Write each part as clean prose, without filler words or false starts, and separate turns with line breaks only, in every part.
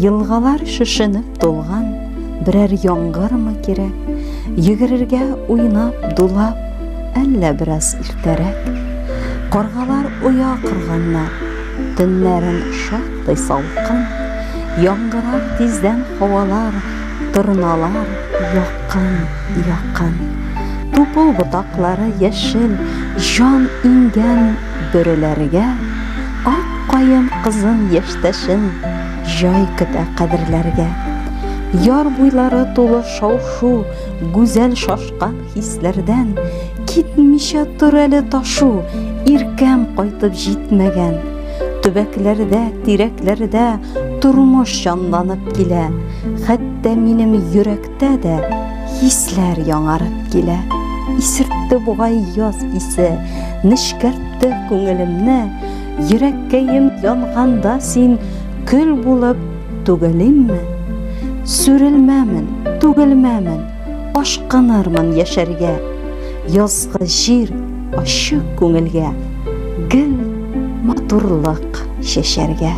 Елгалар шешенеп тулган, берәр яңгырмы кирәк? Йөгерергә уйнап, дулап, әллә бераз иртәрәк? Каргалар оя корганнар, төннәрен шактый салкын. Яңгырар тиздән һавалар, торналар якын, якын. Тупыл ботаклары яшел, җан иңгән бөреләргә. Ак каен кызын яшьтәшен җай көтә кадерләргә. Яр буйлары тулы шау-шу, гүзәл шашкан хисләрдән. Китмичә тор әле ташу, иркәм кайтып җитмәгән. Төбәкләрдә, тирәкләрдә тормыш җанланып килә. Хәтта минем йөрәктә дә хисләр яңарып килә. Исертте бугай яз исе, нечкәртте күңелемне. Йөрәккәем янганда син көл булып түгелимме? Сүрелмәмен, түгелмәмен, ашкынырмын яшәргә. Язгы җир ачык күңелгә, гел матурлык чәчәргә.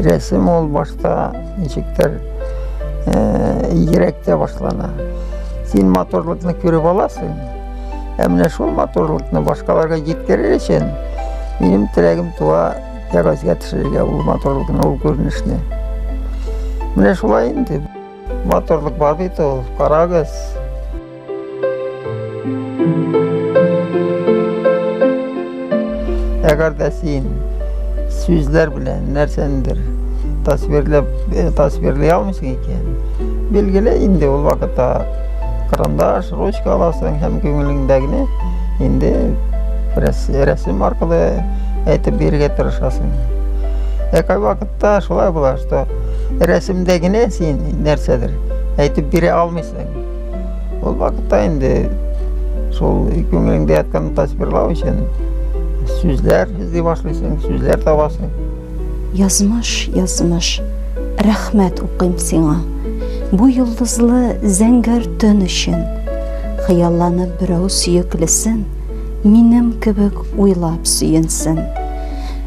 Рәсем ул башта ничектер йөрәктә башлана. Син матурлыкны күреп аласың, ә менә шул матурлыкны башкаларга җиткерер өчен минем теләгем туа кәгазьгә төшерергә ул матурлыкны, ул күренешне. Менә шулай инде. Матурлык бар бит ул, карагыз. Әгәр дә син сүзләр белән нәрсәнедер тасвирләп э, тасвирлый алмыйсың икән, билгеле инде ул вакытта карандаш, ручка аласың һәм күңелеңдәгене инде рәсем аркылы әйтеп бирергә тырышасың. Ә кайвакытта шулай була, что рәсемдә генә син нәрсәдер әйтеп бирә алмыйсың. Ул вакытта инде шул күңелеңдә ятканны тасвирлау өчен сүзләр эзли башлыйсың, сүзләр табасың.
Язмыш, язмыш, рәхмәт укыйм сиңа. Бу йолдызлы зәңгәр төн өчен. Хыялланып берәү сөеклесен, минем кебек уйлап сөенсен.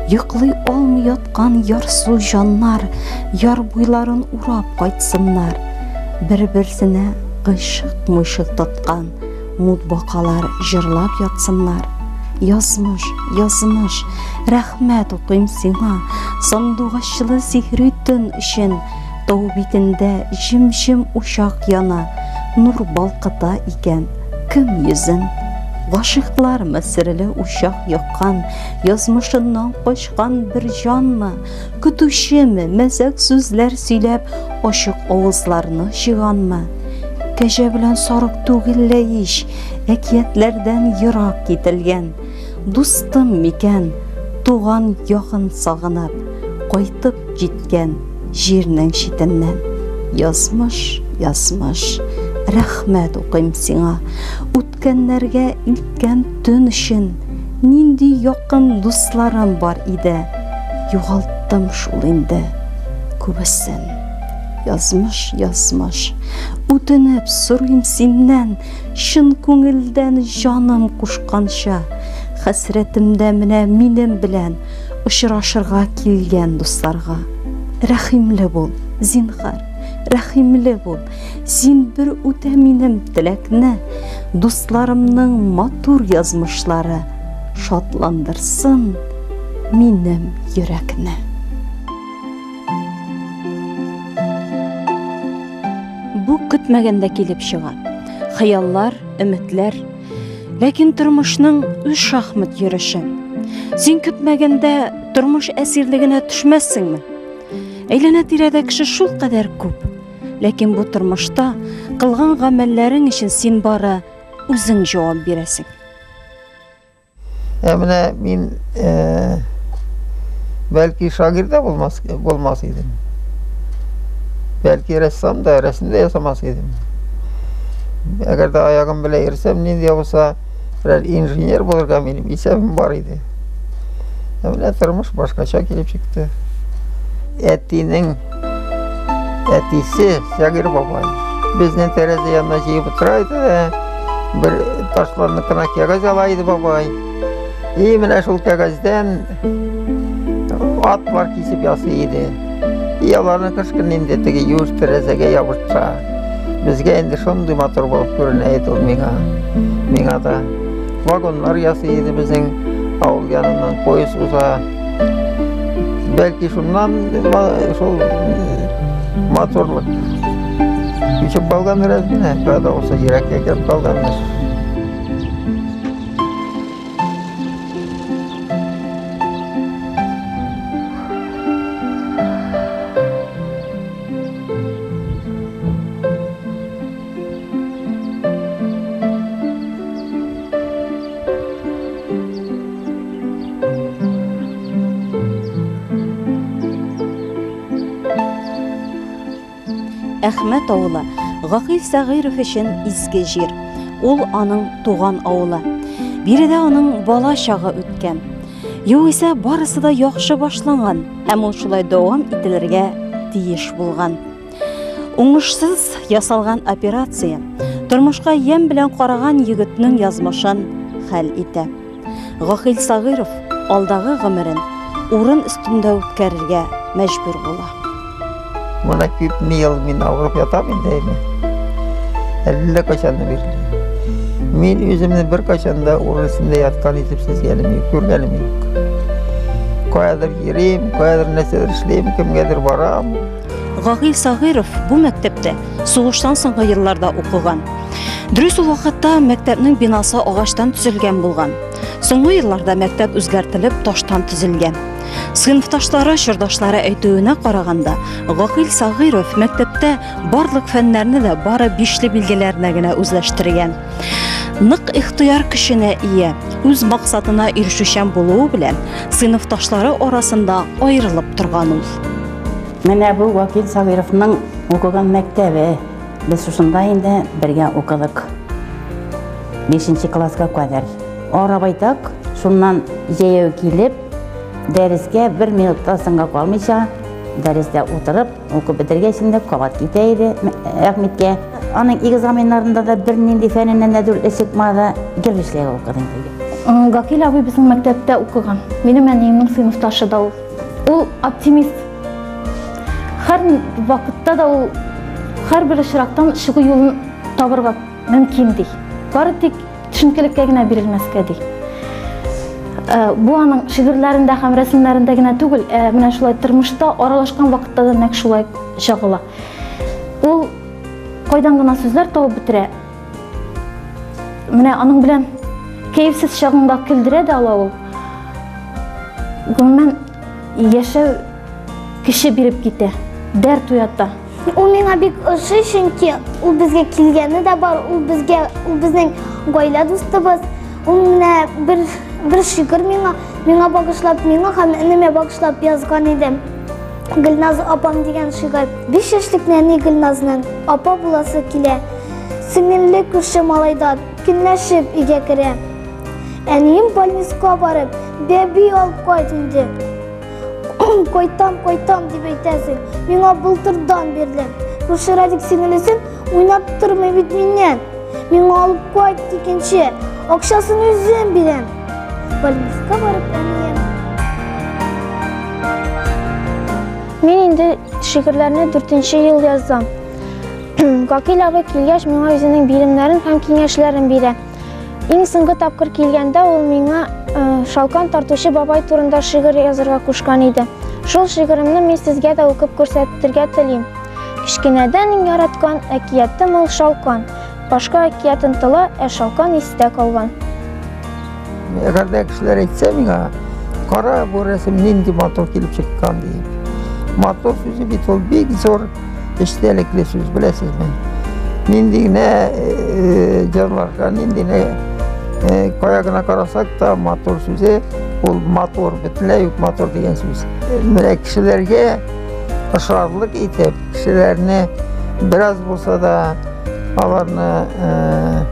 Йоклый алмый яткан ярсу җаннар яр буйларын урап кайтсыннар. Бер-берсенә гыйшык-мыйшык тоткан мут бакалар җырлап ятсыннар. Язмыш, язмыш, рәхмәт укыйм сиңа, сандугачлы сихри төн өчен. Тау битендә җем-җем учак яна, нур балкыта икән кем йөзен? Гашыйклармы серле учак яккан, язмышыннан качкан бер җанмы? Көтүчеме, мәзәк сүзләр сөйләп, ачык авызларны җыйганмы? Кәҗә белән сарык түгел лә ич, әкиятләрдән ерак кителгән. Дустым микән, туган ягын сагынып, кайтып җиткән җирнең читеннән. Язмыш, язмыш, рәхмәт укыйм сиңа. Үткәннәргә илткән төн өчен нинди якын дусларым бар иде, югалттым шул инде күбесен. Язмыш, язмыш, үтенеп сорыйм синнән, чын күңелдән җаным кушканча, хәсрәтемдә менә минем белән очрашырга килгән дусларга. Рәхимле бул, зинһар, рәхимле бул. Син бер үтә минем теләкне, дусларымның матур язмышлары шатландырсын минем йөрәкне. Бу көтмәгәндә килеп чыга. Хыяллар, өметләр. Ләкин тормышның үз шахмат йөреше. Син көтмәгәндә тормыш әсирлегенә төшмәссеңме? Әйләнә-тирәдә кеше шулкадәр күп. Ләкин бу тормышта кылган гамәлләрең өчен син бары үзең җавап бирәсең.
Ә менә мин э, бәлки шагыйрь дә булмас, булмас идем. Бәлки рәссам да, рәсем дә ясамас идем. Әгәр дә аягым белән йөрсәм, нинди булса, берәр инженер булырга минем исәбем бар иде. Ә менә тормыш башкача килеп чыкты. Әтинең әтисе Сәгир бабай. Безнең тәрәзә янына җыеп утыра иде дә, бер ташланды кына кәгазь ала иде бабай. И менә шул кәгазьдән атлар кисеп ясый иде. И аларны кыш көне инде теге юеш тәрәзәгә ябыштыра. Безгә инде шундый матур булып күренә иде ул миңа. Миңа да. Вагоннар ясый иде безнең авыл яныннан поезд уза. Бәлки шуннан шул матурлык күчеп калгандыр әз генә, кая да булса йөрәккә кереп калгандыр.
Әхмәт авылы Гакыйль Сәгыйров өчен изге җир. Ул аның туган авылы. Биредә аның бала чагы үткән. Югыйсә барысы да яхшы башланган һәм ул шулай дәвам ителергә тиеш булган. Уңышсыз ясалган операция тормышка ямь белән караган егетнең язмышын хәл итә. Гахил Сагыйров алдагы гомерен урын өстендә үткәрергә мәҗбүр була.
Менә күпме ел мин авырып ятам инде әйме. Әллә кайчаннан бирле. Мин үземне беркайчан да урын өстендә яткан итеп сизгәнем юк, күргәнем юк. Каядыр йөрим, каядыр нәрсәдер эшлим, кемгәдер барам.
Гагил Сагыйров бу мәктәптә сугыштан соңгы елларда укыган. Дөрес, ул вакытта мәктәпнең бинасы агачтан төзелгән булган. Соңгы елларда мәктәп үзгәртелеп, таштан төзелгән. Сыйныфташлары, чордашлары әйтүенә караганда, Гакыйль Сагыйров мәктәптә барлык фәннәрне дә бары бишле билгеләренә генә үзләштергән. Нык ихтыяр көченә ия, үз максатына ирешүчән булуы белән сыйныфташлары арасында аерылып торган ул.
Менә бу Вакил Сабировның укыган мәктәбе. Без шушында инде бергә укыдык. Бишенче класска кадәр. Арабайтак, шуннан җәяү килеп, дәрескә бер минутта соңга калмыйча, дәрестә утырып, укып бетергәч инде кабат китә иде Әхмиткә. Аның экзаменнарында да бернинди фәненнән дә дүртле чыкмады, гел бишлегә укыды инде.
Гакил абый безнең мәктәптә укыган. Минем әниемнең сыйныфташы да ул. Ул оптимист. Һәр вакытта да ул һәрбер очрактан чыгу юлын табырга мөмкин ди. Бары тик төшенкелеккә генә бирелмәскә ди. Э, бу аның шигырьләрендә һәм рәсемнәрендә генә түгел, ә менә шулай тормышта аралашкан вакытта да нәкъ шулай чагыла. Ул кайдан гына сүзләр табып бетерә. Менә аның белән кәефсез чагыңда көлдерә дә ала ул. Гомумән, яшәү кеше биреп китә, дәрт уята.
Ул миңа бик ошый, чөнки ул безгә килгәне дә бар, ул безгә, ул безнең гаилә дустыбыз. Ул менә бер бер шигырь миңа, миңа багышлап, миңа һәм энемә багышлап язган иде. Гөлназ апам дигән шигырь. 5 яшьлек нәни Гөлназның апа буласы килә. Сеңелле күрше малайдан көнләшеп өйгә керә. Әнием больниска барып, бәби алып кайт инде. Кайтам, кайтам дип әйтәсең. Миңа былтырдан бирле. Күрше Радик сеңелесен уйнап тормый бит миннән. Миңа алып кайт икенче. Акчасын үзем бирәм. Больниска барып әнием.
Мин инде шигырьләрне дүртенче ел язам. Гакил абый килгәч, миңа үзенең биремнәрен һәм киңәшләрен бирә. Иң соңгы тапкыр килгәндә ул миңа э, шалкан тартучы бабай турында шигырь язырга кушкан иде. Шул шигыремне мин сезгә дә укып күрсәтергә телим. Кечкенәдән иң яраткан әкиятем ул шалкан. Башка әкият онытыла, ә шалкан истә калган.
Әгәр дә кешеләр әйтсә миңа, кара, бу рәсем нинди матур килеп чыккан диеп. Матур сүзе бит ул бик зур эчтәлекле сүз, беләсезме? Нинди генә э, җырларга, нинди генә э, кая гына карасак та, матур сүзе ул матур, бөтенләй үк матур дигән сүз. Менә кешеләргә ышарлык итеп, кешеләрне бераз булса да аларны э,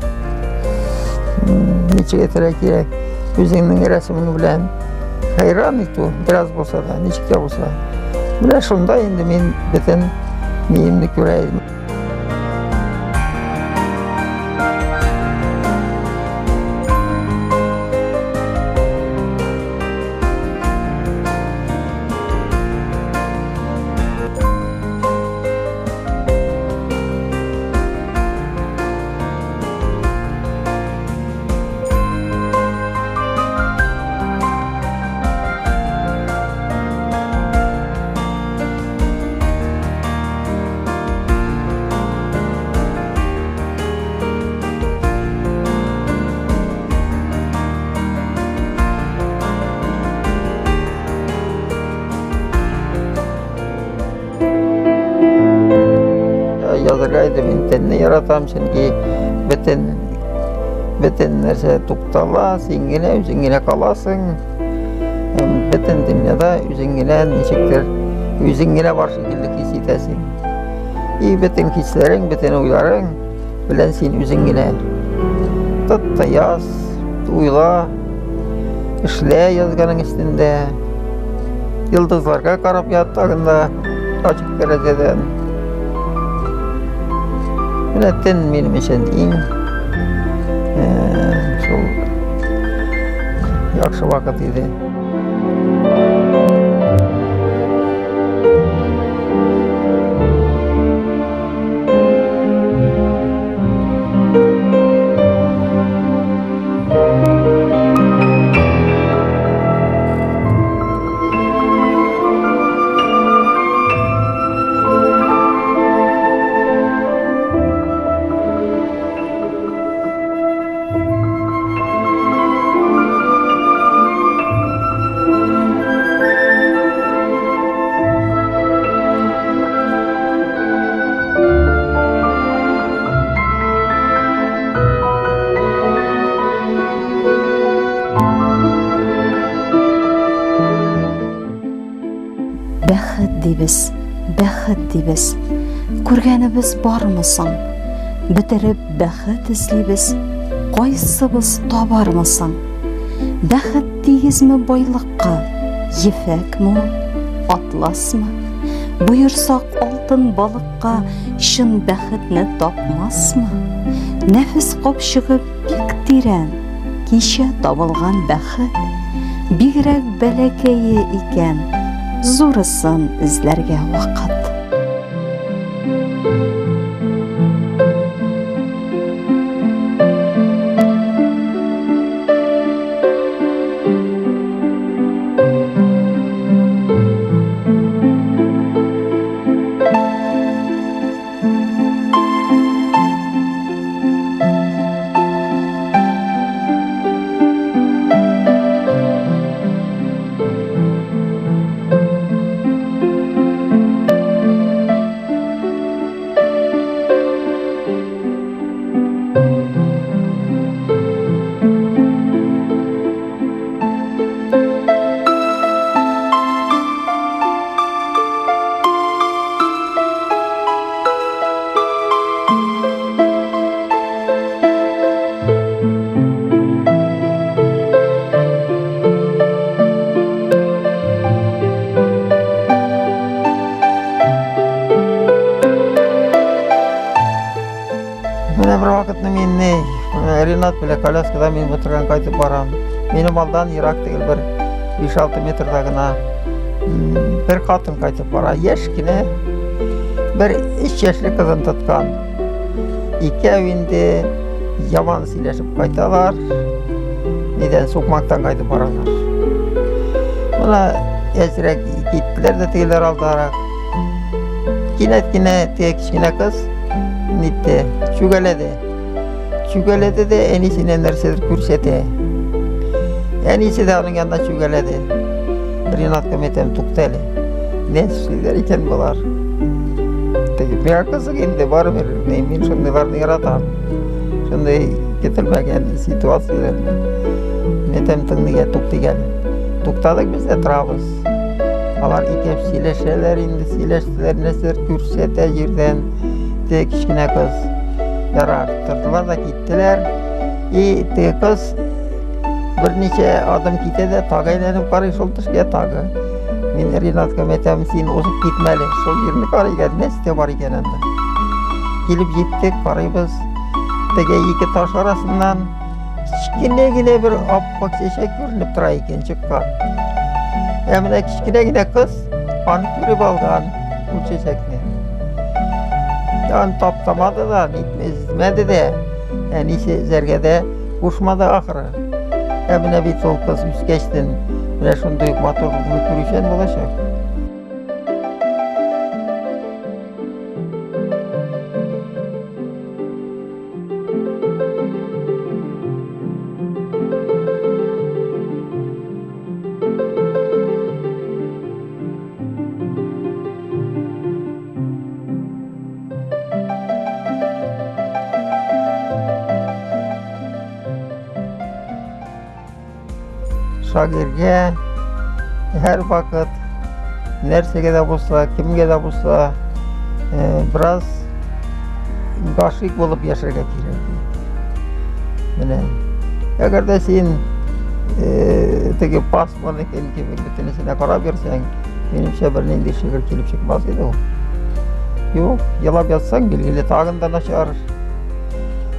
ничек әйтергә кирәк, үзеңнең рәсемең белән хәйран итү, бераз булса да, ничек тә булса. Менә шунда инде мин бөтен миемне күрә идем. язырга иде. Мин төнне яратам, чөнки бөтен бөтен нәрсә туктала, син генә үзең генә каласың. Һәм бөтен дөньяда үзең генә ничектер үзең генә бар шикелле хис итәсең. И бөтен хисләрең, бөтен уйларың белән син үзең генә. Тот та яз, уйла, эшлә язганың өстендә. Йолдызларга карап ят тагын да ачык тәрәзәдән. Менә төн минем өчен иң шул яхшы вакыт иде.
Бәхет дибез, бәхет дибез. Күргәнебез бармы соң? Бетереп бәхет эзлибез, кайсыбыз табармы соң? Бәхет тигезме байлыкка? Ефәкме ул, атласмы? Боерсак алтын балыкка чын бәхетне тапмасмы? Нәфес капчыгы бик тирән, кичә табылган бәхет бигрәк бәләкәе икән, зурысын эзләргә вакыт.
Менә бер вакытны мин ни, Ренат белән коляскада мин утырган кайтып барам. Минем алдан ерак түгел бер 5-6 метрда гына бер хатын кайтып бара. Яшь кенә бер 3 яшьлек кызын тоткан. Икәү инде яман сөйләшеп кайталар. Нидән сукмактан кайтып баралар. Менә әзрәк киттеләр дә тегеләр алдарак. Кинәт кенә теге кечкенә кыз нитте, чүгәләде. Чүгәләде дә әнисенә нәрсәдер күрсәтә. Әнисе дә аның янына чүгәләде. Ренатка әйтәм, тукта әле. Нәрсәләр икән болар? Теге миңа кызык инде, барыбер мин шундыйларны яратам. Шундый көтелмәгән ситуацияләрне. Мин әйтәм, тыңлыйк, туктыйк әле. Туктадык без дә торабыз. Алар икәү сөйләшәләр инде, сөйләштеләр, нәрсәләр күрсәтә җирдән. Теге кечкенә кыз. Ярар, тордылар да киттеләр. И теге кыз берничә адым китә дә тагы әйләнеп карый шул төшкә тагы. Мин Ринатка әйтәм, син узып китмә әле, шул җирне карыйк әле, нәрсә бар икән анда. Килеп җиттек, карыйбыз. Теге ике таш арасыннан Кечкенә генә бер аппак чәчәк күренеп тора икән чыккан. Ә менә кечкенә генә кыз аны күреп алган ул чәчәкне. Аны таптамады да, нитмәде дә. Әнисе эзәргә дә кушмады ахыры. Ә менә бит ул кыз үскәчтен менә шундый ук матурлыкны күрүчән булачак. Шагыйрьгә һәрвакыт нәрсәгә дә булса, кемгә дә булса, бераз гашыйк булып яшәргә кирәк. Менә. Әгәр дә син теге пасмурный көн кебек бөтенесенә карап йөрсәң, минемчә бернинди шигырь килеп чыкмас иде ул. Юк, елап ятсаң, билгеле, тагын да начар.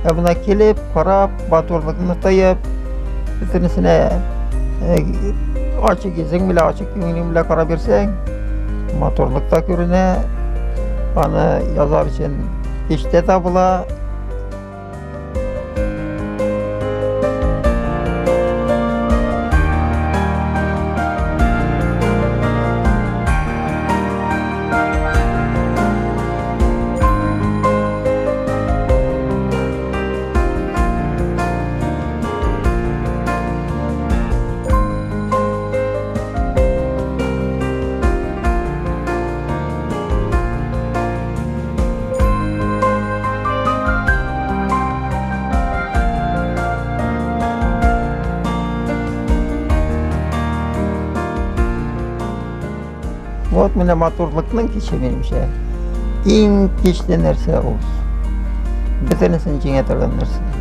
Ә менә килеп, карап, матурлыкны тоеп, бөтенесенә ачык йөзең белән, ачык күңелең белән карап йөрсәң, матурлык та күренә, аны язар өчен көч тә табыла. Вот менә матурлыкның киче минемчә. Иң көчле нәрсә ул. Бөтенесен җиңә торган нәрсә.